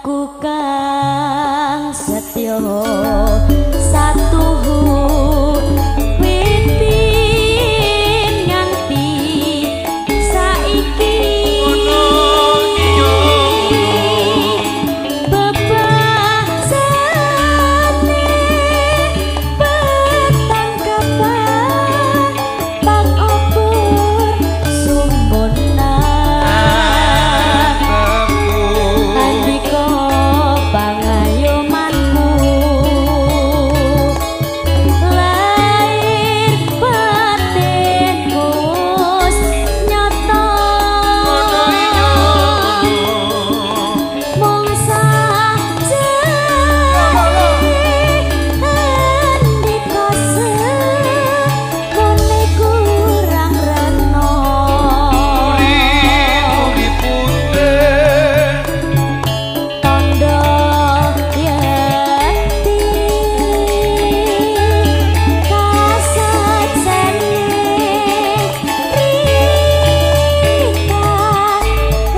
Aku kang setya satuhu witin nganti saiki. Ngono iya ngono. Bebasane petangkapan pang obor sumbonan. Aku Andika pangayomanku lahir batin wis nyata. Ngono iya ngono. Mung sajane andika sepune kurang rena. Uri putih. Tondo yekti kasaksene rika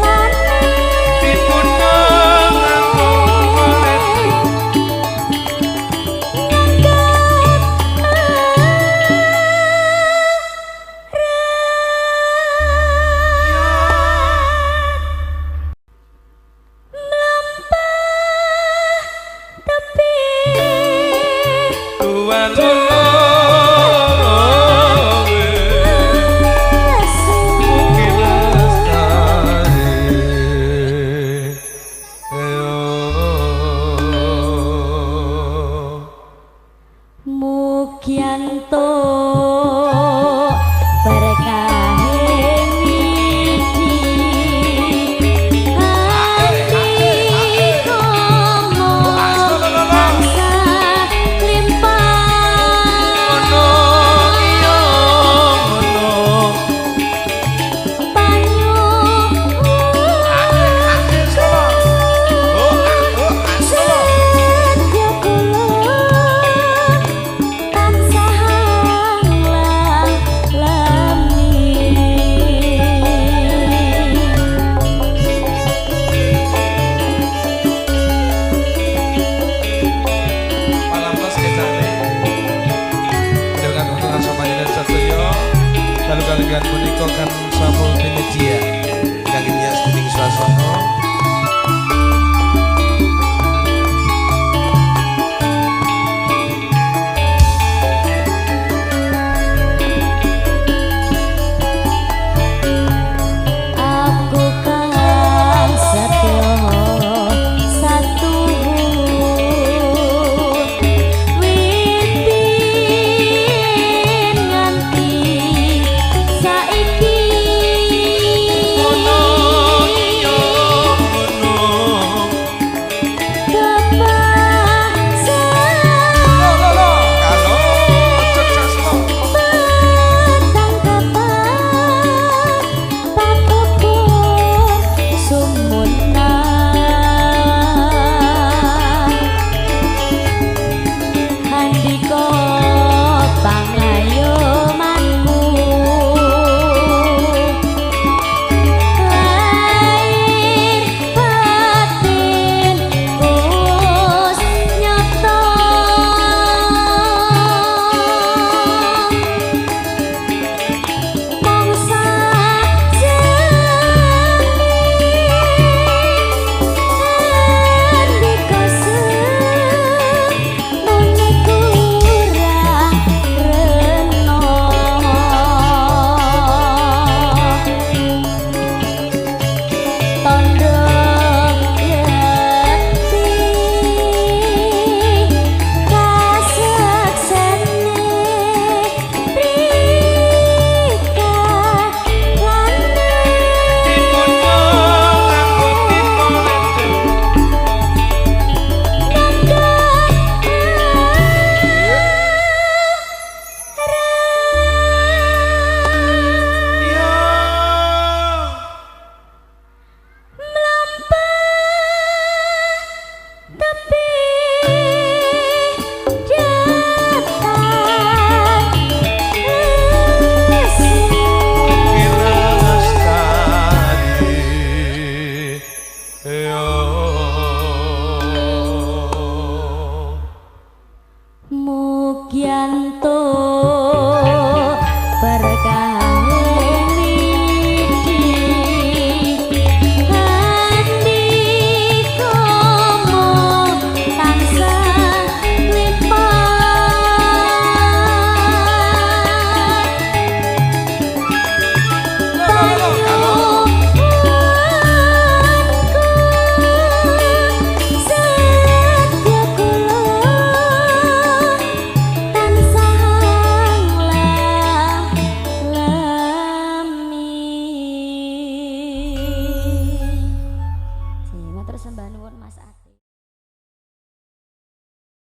lane Dipunang aku golek. Ngangkat erat mlampah tepi. Tuan lolo Lesu. Mugi lestari. Ayo. Mugi entuk berkahe widi andika tansah limpah. Ngono iya ngono. Panyuwun setya kula tansah nglami. Malam plus kecane. Dengan untungan sama jenengan sedaya. Dalu kalian punika kan